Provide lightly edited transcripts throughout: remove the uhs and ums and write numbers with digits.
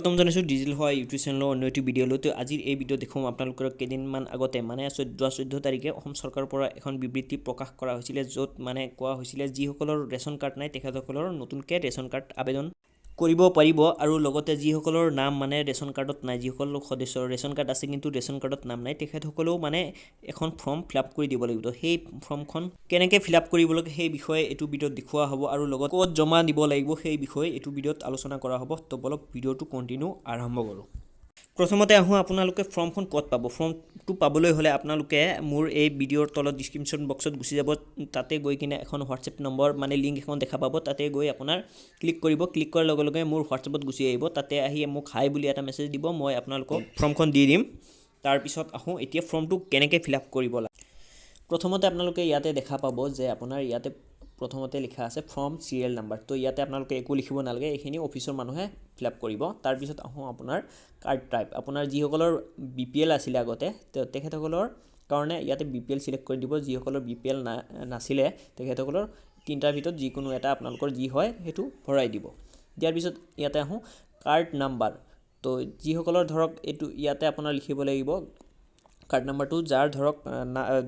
স্বাগতম জনাইছোঁ ডিজিটেল হোৱা ইউটিউব চেনেলৰ অন্য এটি ভিডিঅ'লৈ। তো আজিৰ এই ভিডিঅ' দেখোঁ আপোনালোকৰ কেইদিনমান আগতে মানে 14 তাৰিখে অসম চৰকাৰৰ পৰা এখন বিবৃতি প্ৰকাশ কৰা হৈছিলে, য'ত মানে কোৱা হৈছিলে যিসকলৰ ৰেচন কাৰ্ড নাই তেখেতসকলৰ নতুনকৈ ৰেচন কাৰ্ড আবেদন কৰিব পাৰিব, আৰু লগতে যিসকলৰ নাম মানে ৰেচন কাৰ্ডত নাই, যিসকল সদস্যৰ ৰেচন কাৰ্ড আছে কিন্তু ৰেচন কাৰ্ডত নাম নাই, তেখেতসকলেও মানে এখন ফৰ্ম ফিল আপ কৰি দিব লাগিব। সেই ফৰ্মখন কেনেকৈ ফিল আপ কৰিব লাগে সেই বিষয়ে এইটো ভিডিঅ'ত দেখুওৱা হ'ব, আৰু লগত ক'ত জমা দিব লাগিব সেই বিষয়ে এইটো ভিডিঅ'ত আলোচনা কৰা হ'ব। তো বলক ভিডিঅ'টো কণ্টিনিউ আৰম্ভ কৰোঁ। প্ৰথমতে আহোঁ আপোনালোকে ফৰ্মখন ক'ত পাব। ফৰ্মটো পাবলৈ হ'লে আপোনালোকে মোৰ এই ভিডিঅ'ৰ তলত ডিছক্ৰিপশ্যন বক্সত গুচি যাব, তাতে গৈ কিনে এখন হোৱাটছএপ নম্বৰ মানে লিংক এখন দেখা পাব, তাতে গৈ আপোনাৰ ক্লিক কৰিব। ক্লিক কৰাৰ লগে লগে মোৰ হোৱাটছএপত গুচি আহিব, তাতে আহি মোক হাই বুলি এটা মেছেজ দিব, মই আপোনালোকক ফৰ্মখন দি দিম। তাৰপিছত আহোঁ এতিয়া ফৰ্মটো কেনেকৈ ফিল আপ কৰিব লাগে। প্ৰথমতে আপোনালোকে ইয়াতে দেখা পাব যে আপোনাৰ ইয়াতে প্ৰথমতে লিখা আছে ফৰ্ম চিৰিয়েল নাম্বাৰ। তো ইয়াতে আপোনালোকে একো লিখিব নালাগে, এইখিনি অফিচৰ মানুহে ফিল আপ কৰিব। তাৰপিছত আহোঁ আপোনাৰ কাৰ্ড টাইপ। আপোনাৰ যিসকলৰ বি পি এল আছিলে আগতে তেখেতসকলৰ কাৰণে ইয়াতে বি পি এল চিলেক্ট কৰি দিব। যিসকলৰ বি পি এল নাছিলে তেখেতসকলৰ তিনিটাৰ ভিতৰত যিকোনো এটা আপোনালোকৰ যি হয় সেইটো ভৰাই দিব। দিয়াৰ পিছত ইয়াতে আহোঁ কাৰ্ড নাম্বাৰ। তো যিসকলৰ ধৰক এইটো ইয়াতে আপোনাৰ লিখিব লাগিব কাৰ্ড নাম্বাৰটো, যাৰ ধৰক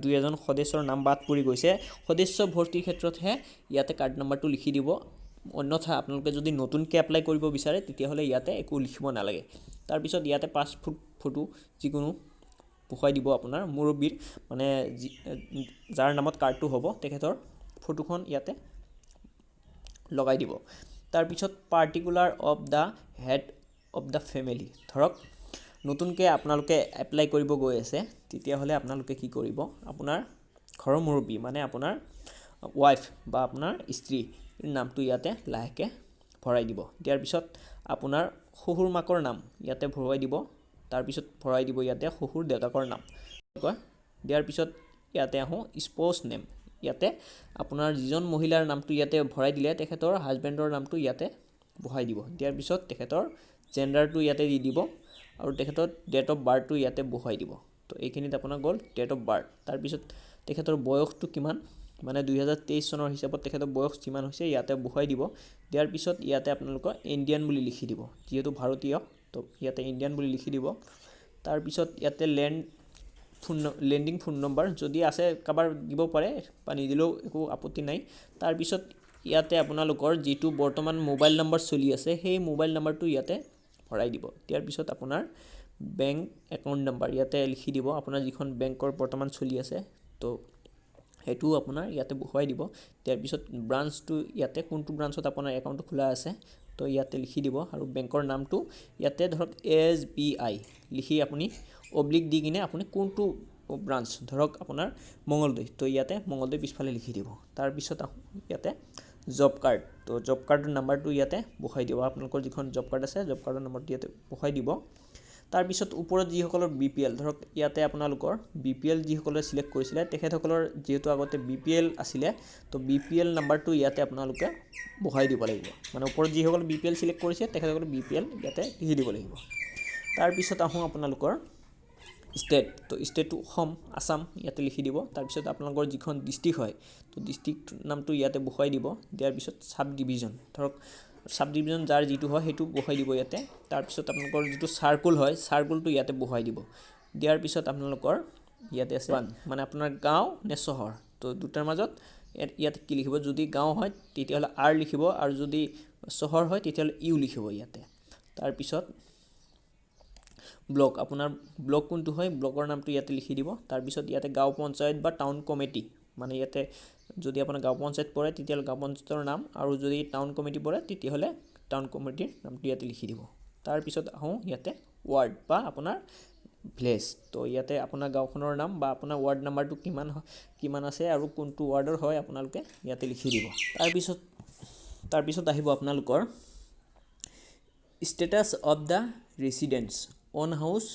দুই এজন সদস্যৰ নাম বাদ পৰি গৈছে, সদস্য ভৰ্তিৰ ক্ষেত্ৰতহে ইয়াতে কাৰ্ড নাম্বাৰটো লিখি দিব। অন্যথা আপোনালোকে যদি নতুনকৈ এপ্লাই কৰিব বিচাৰে তেতিয়াহ'লে ইয়াতে একো লিখিব নালাগে। তাৰপিছত ইয়াতে পাছপোৰ্ট ফটো যিকোনো বহুৱাই দিব। আপোনাৰ মুৰব্বীৰ মানে যাৰ নামত কাৰ্ডটো হ'ব তেখেতৰ ফটোখন ইয়াতে লগাই দিব। তাৰপিছত particular of the head of the family. ধৰক নতুনকৈ আপোনালোকে এপ্লাই কৰিব গৈ আছে, তেতিয়াহ'লে আপোনালোকে কি কৰিব, আপোনাৰ ঘৰৰ মুৰব্বী মানে আপোনাৰ ৱাইফ বা আপোনাৰ স্ত্ৰীৰ নামটো ইয়াতে লাহেকৈ ভৰাই দিব। দিয়াৰ পিছত আপোনাৰ শহুৰ মাকৰ নাম ইয়াতে ভৰাই দিব। তাৰপিছত ভৰাই দিব ইয়াতে শহুৰ দেউতাকৰ নাম। দিয়াৰ পিছত ইয়াতে আহোঁ স্প'জ নেম। ইয়াতে আপোনাৰ যিজন মহিলাৰ নামটো ইয়াতে ভৰাই দিলে তেখেতৰ হাজবেণ্ডৰ নামটো ইয়াতে বহাই দিব। দিয়াৰ পিছত তেখেতৰ জেণ্ডাৰটো ইয়াতে দি দিব আৰু তেখেতৰ ডেট অফ বাৰ্থটো ইয়াতে বহুৱাই দিব। তো এইখিনিত আপোনাৰ গ'ল ডেট অফ বাৰ্থ। তাৰপিছত তেখেতৰ বয়সটো কিমান, মানে 2023 চনৰ হিচাপত তেখেতৰ বয়স যিমান হৈছে ইয়াতে বহুৱাই দিব। দিয়াৰ পিছত ইয়াতে আপোনালোকৰ ইণ্ডিয়ান বুলি লিখি দিব, যিহেতু ভাৰতীয় তো ইয়াতে ইণ্ডিয়ান বুলি লিখি দিব। তাৰপিছত ইয়াতে লেণ্ডিং ফোন নম্বৰ যদি আছে কাৰোবাৰ দিব পাৰে বা নিদিলেও একো আপত্তি নাই। তাৰপিছত ইয়াতে আপোনালোকৰ যিটো বৰ্তমান মোবাইল নম্বৰ চলি আছে সেই মোবাইল নম্বৰটো ইয়াতে ভৰাই দিব। দিয়াৰ পিছত আপোনাৰ বেংক একাউণ্ট নাম্বাৰ ইয়াতে লিখি দিব, আপোনাৰ যিখন বেংকৰ বৰ্তমান চলি আছে তো সেইটোও আপোনাৰ ইয়াতে বহুৱাই দিব। দিয়াৰ পিছত ব্ৰাঞ্চটো ইয়াতে কোনটো ব্ৰাঞ্চত আপোনাৰ একাউণ্টটো খোলা আছে তো ইয়াতে লিখি দিব, আৰু বেংকৰ নামটো ইয়াতে ধৰক এছ বি আই লিখি আপুনি অব্লিক দি কিনে আপুনি কোনটো ব্ৰাঞ্চ, ধৰক আপোনাৰ মঙলদৈ, তো ইয়াতে মঙলদৈ পিছফালে লিখি দিব। তাৰপিছত ইয়াতে জব কাৰ্ড, তো জব কাৰ্ডৰ নাম্বাৰটো ইয়াতে বহাই দিব। আপোনালোকৰ যিখন জব কাৰ্ড আছে জব কাৰ্ডৰ নাম্বাৰটো ইয়াতে বহাই দিব। তাৰপিছত ওপৰত যিসকলৰ বি পি এল, ধৰক ইয়াতে আপোনালোকৰ বি পি এল যিসকলে চিলেক্ট কৰিছিলে তেখেতসকলৰ যিহেতু আগতে বি পি এল আছিলে তো বি পি এল নাম্বাৰটো ইয়াতে আপোনালোকে বহাই দিব লাগিব। মানে ওপৰত যিসকলে বি পি এল চিলেক্ট কৰিছে তেখেতসকলে বি পি এল ইয়াতে লিখি দিব লাগিব। তাৰপিছত আহোঁ আপোনালোকৰ ষ্টেট, তো ষ্টেটটো অসম, আছাম ইয়াতে লিখি দিব। তাৰপিছত আপোনালোকৰ যিখন ডিষ্ট্ৰিক্ট হয় তো ডিষ্ট্ৰিক্ট নামটো ইয়াতে বহুৱাই দিব। দিয়াৰ পিছত চাব ডিভিজন, ধৰক চাব ডিভিজন যাৰ যিটো হয় সেইটো বহুৱাই দিব ইয়াতে। তাৰপিছত আপোনালোকৰ যিটো চাৰ্কুল হয় চাৰ্কুলটো ইয়াতে বহুৱাই দিব। দিয়াৰ পিছত আপোনালোকৰ ইয়াতে আছে মানে আপোনাৰ গাঁও নে চহৰ, তো দুটাৰ মাজত ইয়াতে কি লিখিব, যদি গাঁও হয় তেতিয়াহ'লে আৰ লিখিব, আৰু যদি চহৰ হয় তেতিয়াহ'লে ইউ লিখিব ইয়াতে। তাৰপিছত ব্লক, আপোনাৰ ব্লক কোনটো হয় ব্লকৰ নামটো ইয়াতে লিখি দিব। তাৰপিছত ইয়াতে গাঁও পঞ্চায়ত বা টাউন কমিটি, মানে ইয়াতে যদি আপোনাৰ গাঁও পঞ্চায়ত পৰে তেতিয়াহ'লে গাঁও পঞ্চায়তৰ নাম, আৰু যদি টাউন কমিটি পৰে তেতিয়াহ'লে টাউন কমিটিৰ নামটো ইয়াতে লিখি দিব। তাৰপিছত আহোঁ ইয়াতে ৱাৰ্ড বা আপোনাৰ ভিলেজ, তো ইয়াতে আপোনাৰ গাঁওখনৰ নাম বা আপোনাৰ ৱাৰ্ড নাম্বাৰটো কিমান আছে আৰু কোনটো ৱাৰ্ডৰ হয় আপোনালোকে ইয়াতে লিখি দিব। তাৰপিছত আহিব আপোনালোকৰ status of the residence own house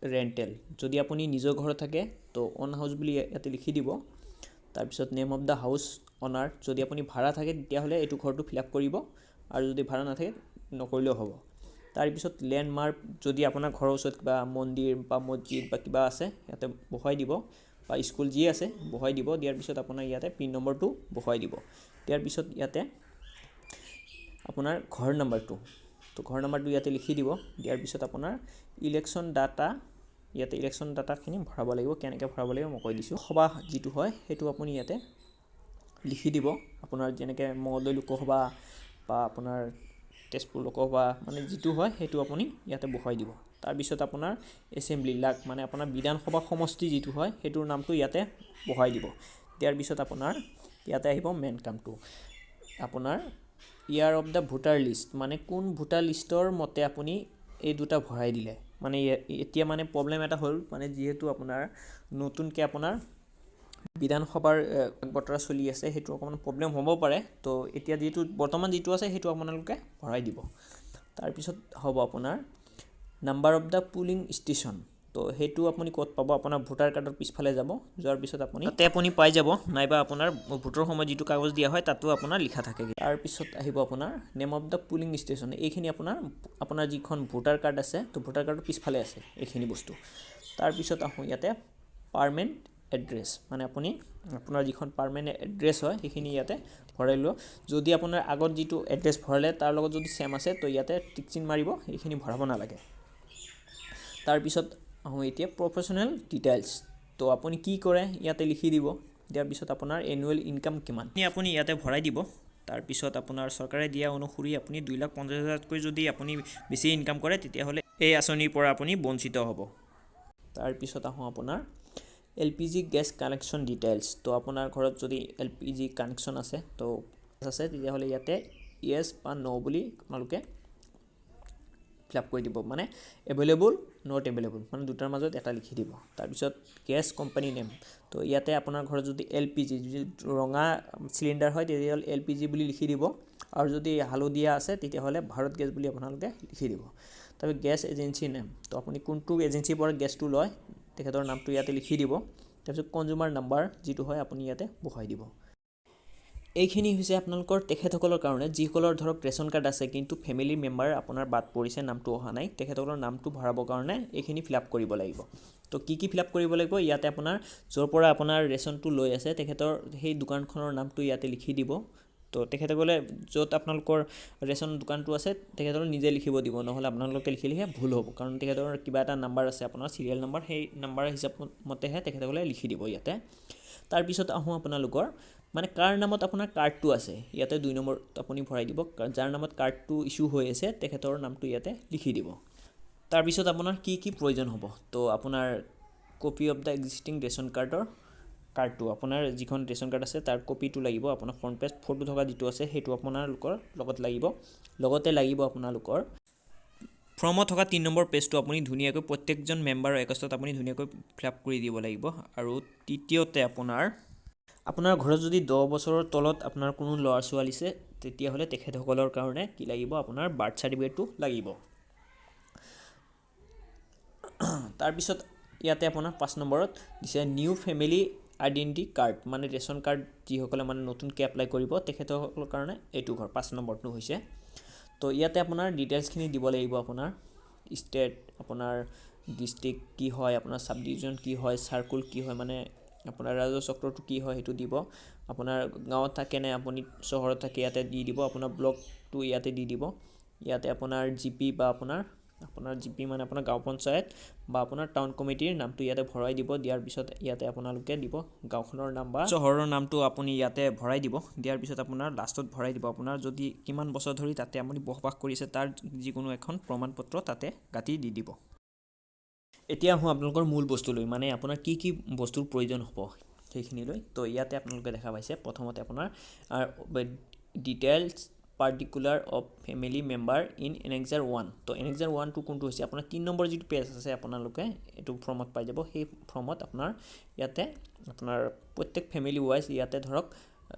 rental. যদি আপুনি নিজৰ ঘৰত থাকে তো অন হাউচ বুলি ইয়াতে লিখি দিব। তাৰপিছত name of the house owner, যদি আপুনি ভাড়া থাকে তেতিয়াহ'লে এইটো ঘৰটো ফিল আপ কৰিব, আৰু যদি ভাড়া নাথাকে নকৰিলেও হ'ব। তাৰপিছত লেণ্ডমাৰ্ক, যদি আপোনাৰ ঘৰৰ ওচৰত কিবা মন্দিৰ বা মছজিদ বা কিবা আছে ইয়াতে বহুৱাই দিব, বা স্কুল যি আছে বহুৱাই দিব। দিয়াৰ পিছত আপোনাৰ ইয়াতে পিন নম্বৰটো বহুৱাই দিব। দিয়াৰ পিছত ইয়াতে আপোনাৰ ঘৰ নম্বৰটো, তো ঘৰ নাম্বাৰটো ইয়াতে লিখি দিব। দিয়াৰ পিছত আপোনাৰ ইলেকশ্যন ডাটা, ইয়াতে ইলেকশ্যন ডাটাখিনি ভৰাব লাগিব। কেনেকৈ ভৰাব লাগিব মই কৈ দিছোঁ। সভা যিটো হয় সেইটো আপুনি ইয়াতে লিখি দিব। আপোনাৰ যেনেকৈ মঙলদৈ লোকসভা বা আপোনাৰ তেজপুৰ লোকসভা, মানে যিটো হয় সেইটো আপুনি ইয়াতে বহুৱাই দিব। তাৰপিছত আপোনাৰ এছেম্বলি লাগ, মানে আপোনাৰ বিধানসভা সমষ্টি যিটো হয় সেইটোৰ নামটো ইয়াতে বহুৱাই দিব। দিয়াৰ পিছত আপোনাৰ ইয়াতে আহিব মেইন কামটো, আপোনাৰ year of the voter list, মানে কোন ভোটাৰ লিষ্টৰ মতে আপুনি এই দুটা ভৰাই দিলে। মানে এতিয়া মানে প্ৰব্লেম এটা হ'ল, মানে যিহেতু আপোনাৰ নতুনকৈ আপোনাৰ বিধানসভাৰ বতৰা চলি আছে, সেইটো অকণমান প্ৰব্লেম হ'ব পাৰে। তো এতিয়া যিটো বৰ্তমান যিটো আছে সেইটো আপোনালোকে ভৰাই দিব। তাৰপিছত হ'ব আপোনাৰ number of the polling station. তো সেইটো আপুনি ক'ত পাব, আপোনাৰ ভোটাৰ কাৰ্ডৰ পিছফালে যাব, যোৱাৰ পিছত আপুনি তাতে আপুনি পাই যাব, নাইবা আপোনাৰ ভোটৰ সময়ত যিটো কাগজ দিয়া হয় তাতো আপোনাৰ লিখা থাকে। তাৰপিছত আহিব আপোনাৰ name of the polling station. এইখিনি আপোনাৰ যিখন ভোটাৰ কাৰ্ড আছে, তো ভোটাৰ কাৰ্ডৰ পিছফালে আছে এইখিনি বস্তু। তাৰপিছত আহোঁ ইয়াতে পাৰ্মানেণ্ট এড্ৰেছ, মানে আপুনি আপোনাৰ যিখন পাৰ্মানেণ্ট এড্ৰেছ হয় সেইখিনি ইয়াতে ভৰাই লোৱা। যদি আপোনাৰ আগত যিটো এড্ৰেছ ভৰালে তাৰ লগত যদি ছেম আছে তো ইয়াতে টিক চিন মাৰিব, এইখিনি ভৰাব নালাগে। তাৰপিছত আহোঁ এতিয়া প্ৰফেশ্যনেল ডিটেইলছ। তো আপুনি কি কৰে ইয়াতে লিখি দিব। দিয়াৰ পিছত আপোনাৰ এনুৱেল ইনকাম কিমান আপুনি ইয়াতে ভৰাই দিব। তাৰপিছত আপোনাৰ চৰকাৰে দিয়া অনুসৰি আপুনি 2,50,000তকৈ যদি আপুনি বেছি ইনকাম কৰে তেতিয়াহ'লে এই আঁচনিৰ পৰা আপুনি বঞ্চিত হ'ব। তাৰপিছত আহোঁ আপোনাৰ LPG gas connection details. তো আপোনাৰ ঘৰত যদি LPG connection আছে তো আছে তেতিয়াহ'লে ইয়াতে য়েছ বা ন' বুলি আপোনালোকে ফিল আপ কৰি দিব, মানে এভেইলেবল not available, মানে দুটাৰ মাজত এটা লিখি দিব। তাৰপিছত গেছ কোম্পানী নেম, তো ইয়াতে আপোনাৰ ঘৰত যদি LPG যদি ৰঙা চিলিণ্ডাৰ হয় তেতিয়াহ'লে LPG বুলি লিখি দিব, আৰু যদি হালধীয়া আছে তেতিয়াহ'লে ভাৰত গেছ বুলি আপোনালোকে লিখি দিব। তাৰপিছত গেছ এজেঞ্চি নেম, তো আপুনি কোনটো এজেঞ্চিৰ পৰা গেছটো লয় তেখেতৰ নামটো ইয়াতে লিখি দিব। তাৰপিছত কনজিউমাৰ নাম্বাৰ যিটো হয় আপুনি ইয়াতে বহুৱাই দিব। এইখিনি হৈছে আপোনালোকৰ তেখেতসকলৰ কাৰণে যিসকলৰ ধৰক ৰেচন কাৰ্ড আছে কিন্তু ফেমিলি মেম্বাৰ আপোনাৰ বাদ পৰিছে, নামটো অহা নাই, তেখেতসকলৰ নামটো ভৰাবৰ কাৰণে এইখিনি ফিল আপ কৰিব লাগিব। তো কি কি ফিল আপ কৰিব লাগিব, ইয়াতে আপোনাৰ য'ৰ পৰা আপোনাৰ ৰেচনটো লৈ আছে তেখেতৰ সেই দোকানখনৰ নামটো ইয়াতে লিখি দিব। তো তেখেতসকলে য'ত আপোনালোকৰ ৰেচন দোকানটো আছে তেখেতসকলে নিজে লিখিব দিব, নহ'লে আপোনালোকে লিখিলেহে ভুল হ'ব, কাৰণ তেখেতৰ কিবা এটা নাম্বাৰ আছে আপোনাৰ চিৰিয়েল নাম্বাৰ, সেই নাম্বাৰ হিচাপ মতেহে তেখেতসকলে লিখি দিব ইয়াতে। তাৰপিছত আহোঁ আপোনালোকৰ মানে কাৰ নামত আপোনাৰ কাৰ্ডটো আছে, ইয়াতে 2 নম্বৰত আপুনি ভৰাই দিব, যাৰ নামত কাৰ্ডটো ইছ্যু হৈ আছে তেখেতৰ নামটো ইয়াতে লিখি দিব। তাৰপিছত আপোনাৰ কি কি প্ৰয়োজন হ'ব, তো আপোনাৰ copy of the existing ration কাৰ্ডৰ কাৰ্ডটো, আপোনাৰ যিখন ৰেচন কাৰ্ড আছে তাৰ কপিটো লাগিব, আপোনাৰ ফ্ৰণ্ট পেজ ফটো থকা যিটো আছে সেইটো আপোনালোকৰ লগত লাগিব। লগতে লাগিব আপোনালোকৰ ফৰ্মত থকা 3 নম্বৰ পেজটো আপুনি ধুনীয়াকৈ প্ৰত্যেকজন মেম্বাৰৰ এগষ্টত আপুনি ধুনীয়াকৈ ফিল আপ কৰি দিব লাগিব। আৰু তৃতীয়তে আপোনাৰ ঘৰত যদি 10 বছৰৰ তলত আপোনাৰ কোনো ল'ৰা ছোৱালী আছে তেতিয়াহ'লে তেখেতসকলৰ কাৰণে কি লাগিব, আপোনাৰ বাৰ্থ চাৰ্টিফিকেটটো লাগিব। তাৰপিছত ইয়াতে আপোনাৰ 5 নম্বৰত দিছে নিউ ফেমিলি আইডেণ্টিটি কাৰ্ড, মানে ৰেচন কাৰ্ড যিসকলে মানে নতুনকৈ এপ্লাই কৰিব তেখেতসকলৰ কাৰণে এইটো ঘৰ 5 নম্বৰটো হৈছে। তো ইয়াতে আপোনাৰ ডিটেইলছখিনি দিব লাগিব, আপোনাৰ ষ্টেট, আপোনাৰ ডিষ্ট্ৰিক্ট কি হয়, আপোনাৰ চাব ডিভিজন কি হয়, চাৰ্কুল কি হয়, মানে আপোনাৰ ৰাজহ চক্ৰটো কি হয় সেইটো দিব, আপোনাৰ গাঁৱত থাকে নে আপুনি চহৰত থাকে ইয়াতে দি দিব, আপোনাৰ ব্লকটো ইয়াতে দি দিব, ইয়াতে আপোনাৰ জি পি বা আপোনাৰ জি পি মানে আপোনাৰ গাঁও পঞ্চায়ত বা আপোনাৰ টাউন কমিটিৰ নামটো ইয়াতে ভৰাই দিব। দিয়াৰ পিছত ইয়াতে আপোনালোকে দিব গাঁওখনৰ নাম বা চহৰৰ নামটো আপুনি ইয়াতে ভৰাই দিব। দিয়াৰ পিছত আপোনাৰ লাষ্টত ভৰাই দিব আপোনাৰ যদি কিমান বছৰ ধৰি তাতে আপুনি বসবাস কৰিছে তাৰ যিকোনো এখন প্ৰমাণ পত্ৰ তাতে গাঁঠি দি দিব। এতিয়া আহোঁ আপোনালোকৰ মূল বস্তুলৈ, মানে আপোনাৰ কি কি বস্তুৰ প্ৰয়োজন হ'ব সেইখিনিলৈ। তো ইয়াতে আপোনালোকে দেখা পাইছে প্ৰথমতে আপোনাৰ details particular of family member in annexure 1। তো এনেক্সাৰ 1টো কোনটো হৈছে, আপোনাৰ 3 নম্বৰ যিটো পেজ আছে আপোনালোকে এইটো ফৰ্মত পাই যাব। সেই ফৰ্মত আপোনাৰ ইয়াতে আপোনাৰ প্ৰত্যেক ফেমিলি ৱাইজ ইয়াতে ধৰক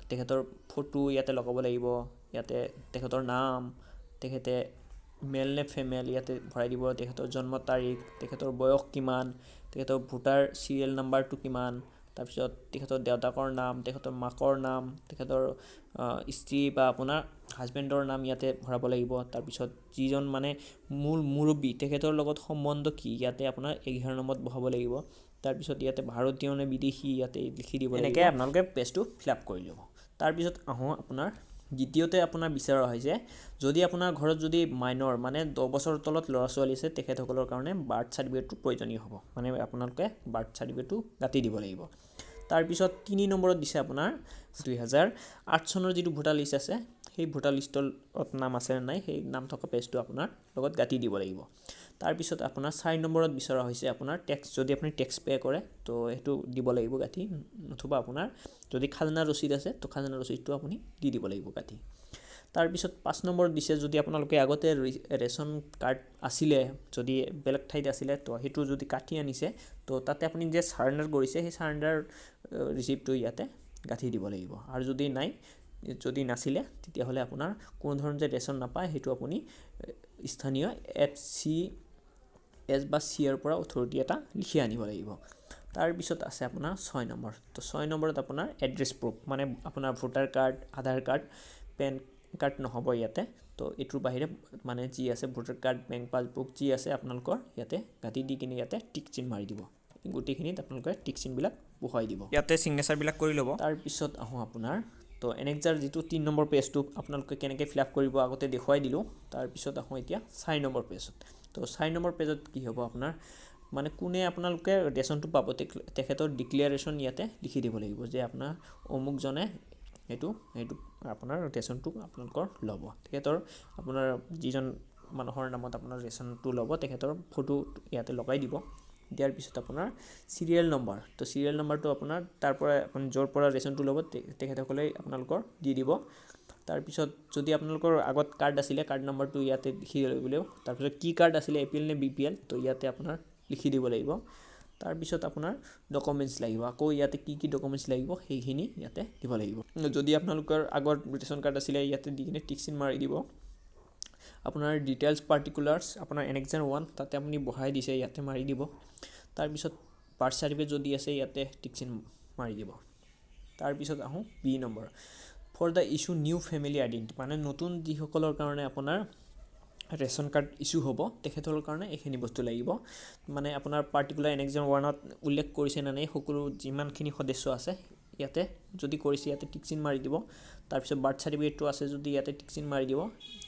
তেখেতৰ ফটো ইয়াতে লগাব লাগিব, ইয়াতে তেখেতৰ নাম, তেখেতে মেল নে ফিমেল ইয়াতে ভৰাই দিব, তেখেতৰ জন্ম তাৰিখ, তেখেতৰ বয়স কিমান, তেখেতৰ ভোটাৰ চিৰিয়েল নাম্বাৰটো কিমান, তাৰপিছত তেখেতৰ দেউতাকৰ নাম, তেখেতৰ মাকৰ নাম, তেখেতৰ স্ত্ৰী বা আপোনাৰ হাজবেণ্ডৰ নাম ইয়াতে ভৰাব লাগিব। তাৰপিছত যিজন মানে মূল মুৰব্বী তেখেতৰ লগত সম্বন্ধ কি ইয়াতে আপোনাৰ 11 নম্বৰত বহাব লাগিব। তাৰপিছত ইয়াতে ভাৰতীয় নে বিদেশী ইয়াতে লিখি দিব, এনেকৈ আপোনালোকে পেজটো ফিল আপ কৰি ল'ব। তাৰপিছত আহোঁ আপোনাৰ দ্বিতীয়তে আপোনাৰ বিচৰা হৈছে, যদি আপোনাৰ ঘৰত যদি মাইনৰ, মানে 10 বছৰৰ তলত ল'ৰা ছোৱালী আছে, তেখেতসকলৰ কাৰণে বাৰ্থ চাৰ্টিফিকেটটো প্ৰয়োজনীয় হ'ব, মানে আপোনালোকে বাৰ্থ চাৰ্টিফিকেটটো গাঁঠি দিব লাগিব। তাৰপিছত 3 নম্বৰত দিছে আপোনাৰ 2008 চনৰ যিটো ভোটাৰ লিষ্ট আছে, সেই ভোটাৰ লিষ্টত নাম আছে নে নাই, সেই নাম থকা পেজটো আপোনাৰ লগত গাঁঠি দিব লাগিব। তাৰপিছত আপোনাৰ 4 নম্বৰত বিচৰা হৈছে আপোনাৰ টেক্স, যদি আপুনি টেক্স পে' কৰে তো সেইটো দিব লাগিব গাঁঠি, নতুবা আপোনাৰ যদি খাজনা ৰচিদ আছে তো খাজনা ৰচিদটো আপুনি দি দিব লাগিব গাঁঠি। তাৰপিছত 5 নম্বৰত দিছে, যদি আপোনালোকে আগতে ৰেচন কাৰ্ড আছিলে, যদি বেলেগ ঠাইত আছিলে, তো সেইটো যদি কাটি আনিছে, তো তাতে আপুনি যে চাৰেণ্ডাৰ কৰিছে, সেই চাৰেণ্ডাৰ ৰিচিপ্টটো ইয়াতে গাঁঠি দিব লাগিব। আৰু যদি নাই, যদি নাছিলে, তেতিয়াহ'লে আপোনাৰ কোনো ধৰণৰ যে ৰেচন নাপায়, সেইটো আপুনি স্থানীয় এফ চি এছ বা চি এৰ পৰা অথৰিটি এটা লিখি আনিব লাগিব। তাৰপিছত আছে আপোনাৰ 6 নম্বৰ। তো 6 নম্বৰত আপোনাৰ এড্ৰেছ প্ৰুফ, মানে আপোনাৰ ভোটাৰ কাৰ্ড, আধাৰ কাৰ্ড, পেন কাৰ্ড নহ'ব ইয়াতে। তো এইটোৰ বাহিৰে মানে যি আছে, ভোটাৰ কাৰ্ড, বেংক পাছবুক যি আছে আপোনালোকৰ, ইয়াতে গাঁঠি দি কিনে ইয়াতে টিক চিন মাৰি দিব। গোটেইখিনিত আপোনালোকে টিক চিনবিলাক বহুৱাই দিব। ইয়াতে ছিগনেচাৰবিলাক কৰি ল'ব। তাৰপিছত আহোঁ আপোনাৰ তো এনেক্সাৰ যিটো 3 নম্বৰ পেজটো আপোনালোকে কেনেকৈ ফিল আপ কৰিব আগতে দেখুৱাই দিলোঁ। তাৰপিছত আহোঁ এতিয়া 4 নম্বৰ পেজত। তো 4 নম্বৰ পেজত কি হ'ব আপোনাৰ, মানে কোনে আপোনালোকে ৰেচনটো পাব, তেখেতৰ ডিক্লেৰেশ্যন ইয়াতে লিখি দিব লাগিব যে আপোনাৰ অমুকজনে সেইটো আপোনাৰ ৰেচনটো আপোনালোকৰ ল'ব। তেখেতৰ আপোনাৰ যিজন মানুহৰ নামত আপোনাৰ ৰেচনটো ল'ব, তেখেতৰ ফটো ইয়াতে লগাই দিব। দিয়াৰ পিছত আপোনাৰ চিৰিয়েল নম্বৰ, তো চিৰিয়েল নম্বৰটো আপোনাৰ তাৰ পৰা আপুনি য'ৰ পৰা ৰেচনটো ল'ব, তেখেতসকলে আপোনালোকৰ দি দিব। তাৰপিছত যদি আপোনালোকৰ আগত কাৰ্ড আছিলে, কাৰ্ড নম্বৰটো ইয়াতে লিখি দিব লাগিব। তাৰপিছত কি কাৰ্ড আছিলে, এপিএল নে বিপিএল, তো ইয়াতে আপোনাৰ লিখি দিব লাগিব। তাৰপিছত আপোনাৰ ডকুমেণ্টছ লাগিব। আকৌ ইয়াতে কি কি ডকুমেণ্টছ লাগিব, সেইখিনি ইয়াতে দিব লাগিব। যদি আপোনালোকৰ আগত ৰেচন কাৰ্ড আছিলে, ইয়াতে দি কিনে টিক চিন মাৰি দিব। আপোনাৰ ডিটেইলছ পাৰ্টিকুলাৰ্ছ আপোনাৰ এনেক্সাৰ 1 তাতে আপুনি বহাই দিছে, ইয়াতে মাৰি দিব। তাৰপিছত বাৰ্থ চাৰ্টিফিকেট যদি আছে, ইয়াতে টিক চিন মাৰি দিব। তাৰপিছত আহোঁ B number, for the issue new family identity, মানে নতুন যিসকলৰ কাৰণে আপোনাৰ ৰেচন কাৰ্ড ইছ্যু হ'ব, তেখেতসকলৰ কাৰণে এইখিনি বস্তু লাগিব। মানে আপোনাৰ পাৰ্টিকুলাৰ এনেক্সাৰ 1ত উল্লেখ কৰিছে নে নাই সকলো যিমানখিনি সদস্য আছে, ইয়াতে যদি কৰিছে ইয়াতে টিক চিন মাৰি দিব। তাৰপিছত বাৰ্থ চাৰ্টিফিকেটটো আছে যদি ইয়াতে টিক চিন মাৰি দিব।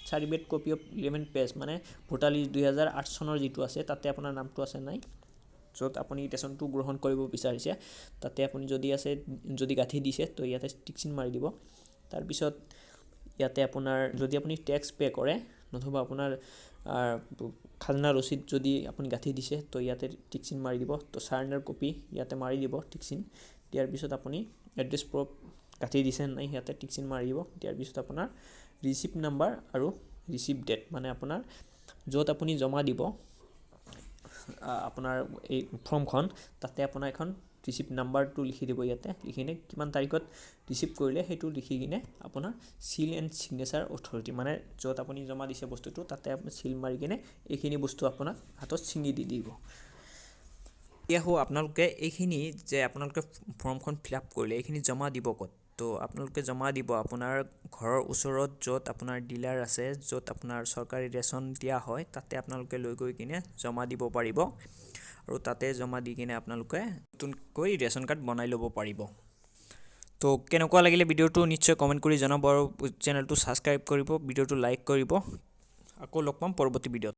Certificate copy of 11 page, মানে ভোটাৰ লিষ্ট 2008 চনৰ যিটো আছে, তাতে আপোনাৰ নামটো আছে নাই, য'ত আপুনি ৰেচনটো গ্ৰহণ কৰিব বিচাৰিছে, তাতে আপুনি যদি আছে, যদি গাঁঠি দিছে, তো ইয়াতে টিক চিন মাৰি দিব। তাৰপিছত ইয়াতে আপোনাৰ যদি আপুনি টেক্স পে' কৰে, নতুবা আপোনাৰ খাজনা ৰচিদ যদি আপুনি গাঁঠি দিছে, তো ইয়াতে টিক চিন মাৰি দিব। তো চাৰেণ্ডাৰ কপি ইয়াতে মাৰি দিব টিক চিন। দিয়াৰ পিছত আপুনি এড্ৰেছ প্ৰুফ গাঁঠি দিছে নাই, ইয়াতে টিক চিন মাৰি দিব। দিয়াৰ পিছত আপোনাৰ ৰিচিপ্ট নাম্বাৰ আৰু ৰিচিপ্ট ডেট, মানে আপোনাৰ য'ত আপুনি জমা দিব আপোনাৰ এই ফৰ্মখন, তাতে আপোনাৰ এখন ৰিচিপ্ট নাম্বাৰটো লিখি দিব। ইয়াতে লিখি কিনে কিমান তাৰিখত ৰিচিভ কৰিলে সেইটো লিখি কিনে আপোনাৰ চিল এণ্ড ছিগনেচাৰ অথৰিটি, মানে য'ত আপুনি জমা দিছে বস্তুটো, তাতে আপুনি চিল মাৰি কিনে এইখিনি বস্তু আপোনাক হাতত ছিঙি দি দিব। এতিয়া আহোঁ, আপোনালোকে এইখিনি যে আপোনালোকে ফৰ্মখন ফিল আপ কৰিলে, এইখিনি জমা দিব ক'ত? তো আপোনালোকে জমা দিব আপোনাৰ ঘৰৰ ওচৰত য'ত আপোনাৰ ডিলাৰ আছে, য'ত আপোনাৰ চৰকাৰী ৰেচন দিয়া হয়, তাতে আপোনালোকে লৈ গৈ কিনে জমা দিব পাৰিব আৰু তাতে জমা দি কিনে আপোনালোকে নতুনকৈ ৰেচন কাৰ্ড বনাই ল'ব পাৰিব। তো কেনেকুৱা লাগিলে ভিডিঅ'টো নিশ্চয় কমেণ্ট কৰি জনাব আৰু চেনেলটো ছাবস্ক্ৰাইব কৰিব, ভিডিঅ'টো লাইক কৰিব। আকৌ লগ পাম পৰৱৰ্তী ভিডিঅ'ত।